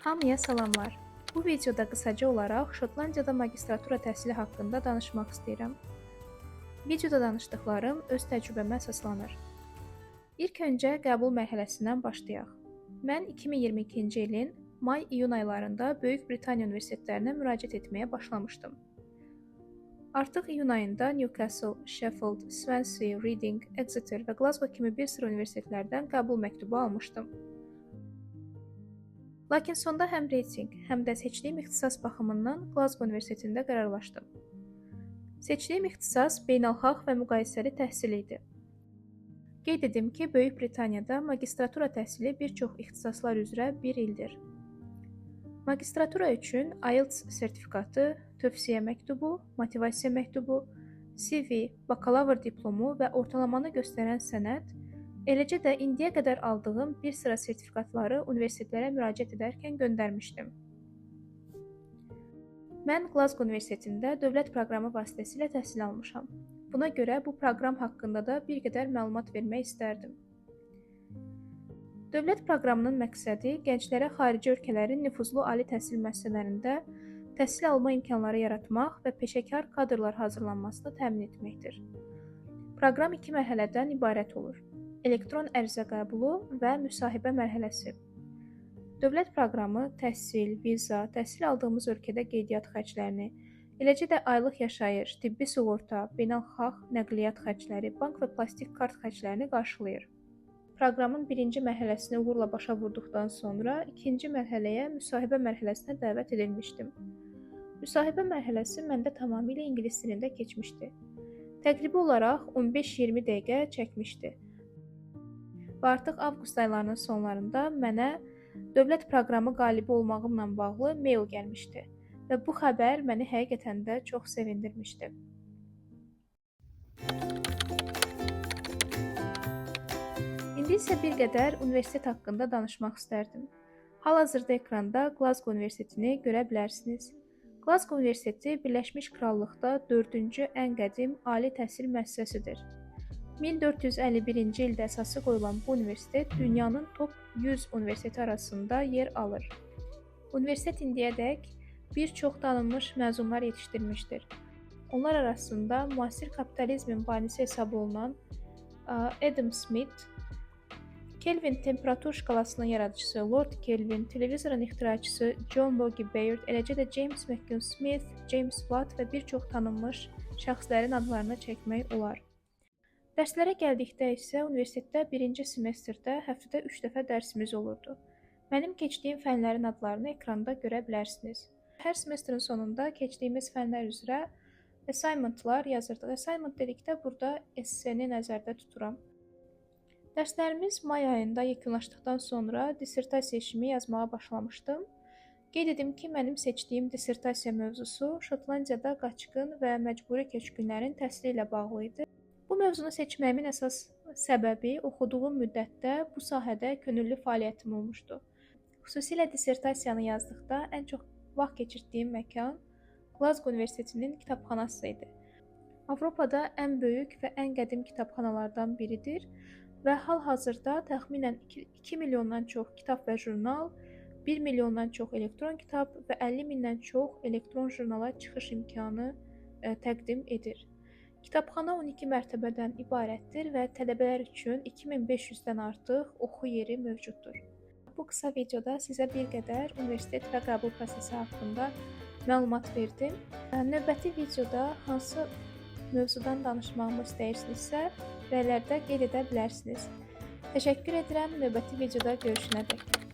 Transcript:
Hamıya salamlar. Bu videoda qısaca olaraq Şotlandiyada magistratura təhsili haqqında danışmaq istəyirəm. Videoda danışdıqlarım öz təcrübəmə əsaslanır. İlk öncə qəbul mərhələsindən başlayaq. Mən 2022-ci ilin may-iyun aylarında Böyük Britaniya universitetlərinə müraciət etməyə başlamışdım. Artıq iyun ayında Newcastle, Sheffield, Swansea, Reading, Exeter və Glasgow kimi bir sıra universitetlərdən qəbul məktubu almışdım. Lakin sonda həm reytinq, həm də seçdiyim ixtisas baxımından Glasgow Universitetində qərarlaşdım. Seçdiyim ixtisas beynəlxalq və müqayisəli təhsil idi. Qeyd edim ki, Böyük Britaniyada magistratura təhsili bir çox ixtisaslar üzrə bir ildir. Magistratura üçün IELTS sertifikatı, tövsiyə məktubu, motivasiya məktubu, CV, bakalavr diplomu və ortalamanı göstərən sənəd, eləcə də indiyə qədər aldığım bir sıra sertifikatları universitetlərə müraciət edərkən göndərmişdim. Mən Glasgow Universitetində dövlət proqramı vasitəsilə təhsil almışam. Buna görə bu proqram haqqında da bir qədər məlumat vermək istərdim. Dövlət proqramının məqsədi gənclərə xarici ölkələrin nüfuzlu ali təhsil müəssisələrində təhsil alma imkanları yaratmaq və peşəkar kadrlar hazırlanmasını təmin etməkdir. Proqram iki mərhələdən ibarət olur: elektron ərizə qəbulu və müsahibə mərhələsi. Dövlət proqramı təhsil, viza, təhsil aldığımız ölkədə qeydiyyat xərclərini, eləcə də aylıq yaşayış, tibbi sığorta, beynəlxalq nəqliyyat xərcləri, bank və plastik kart xərclərini qarşılayır. Proqramın birinci mərhələsini uğurla başa vurduqdan sonra ikinci mərhələyə, müsahibə mərhələsinə dəvət edilmişdim. Müsahibə mərhələsi məndə tamamilə ingilis dilində keçmişdi. Təqribi olaraq 15-20 dəqiqə çəkmişdi. Və artıq avqust aylarının sonlarında mənə dövlət proqramı qalibi olmağımla bağlı mail gəlmişdi və bu xəbər məni həqiqətən də çox sevindirmişdi. İndi isə bir qədər universitet haqqında danışmaq istərdim. Hal-hazırda ekranda Glasgow Universitetini görə bilərsiniz. Glasgow Universiteti Birləşmiş Krallıqda 4-cü ən qədim ali təhsil müəssisəsidir. 1451-ci ildə əsası qoyulan bu universitet dünyanın top 100 universiteti arasında yer alır. Universitet indiyədək bir çox tanınmış məzunlar yetişdirmişdir. Onlar arasında müasir kapitalizmin banisi hesab olunan Adam Smith, Kelvin temperatur şkalasının yaradıcısı Lord Kelvin, televizorun ixtiraçısı John Logie Baird, eləcə də James McCune Smith, James Watt və bir çox tanınmış şəxslərin adlarını çəkmək olar. Dərslərə gəldikdə isə universitetdə birinci semestrdə həftədə 3 dəfə dərsimiz olurdu. Mənim keçdiyim fənlərin adlarını ekranda görə bilərsiniz. Hər semestrin sonunda keçdiyimiz fənlər üzrə assignmentlar yazırdıq. Assignment dedikdə burada esseni nəzərdə tuturam. Dərslərimiz may ayında yekunlaşdıqdan sonra dissertasiya işimi yazmağa başlamışdım. Qeyd edim ki, mənim seçdiyim dissertasiya mövzusu Şotlandiyada qaçqın və məcburi köçkünlərin təhsili ilə bağlı idi. Bu mövzunu seçməyimin əsas səbəbi oxuduğum müddətdə bu sahədə könüllü fəaliyyətim olmuşdu. Xüsusilə dissertasiyanı yazdıqda ən çox vaxt keçirdiyim məkan Glasgow Universitetinin kitabxanası idi. Avropada ən böyük və ən qədim kitabxanalardan biridir və hal-hazırda təxminən 2 milyondan çox kitab və jurnal, 1 milyondan çox elektron kitab və 50 mindən çox elektron jurnala çıxış imkanı təqdim edir. Kitabxana 12 mərtəbədən ibarətdir və tələbələr üçün 2500-dən artıq oxu yeri mövcuddur. Bu qısa videoda sizə bir qədər universitet və qəbul prosesi haqqında məlumat verdim. Növbəti videoda hansı mövzudan danışmağımı istəyirsinizsə, rəylərdə qeyd edə bilərsiniz. Təşəkkür edirəm. Növbəti videoda görüşənədək.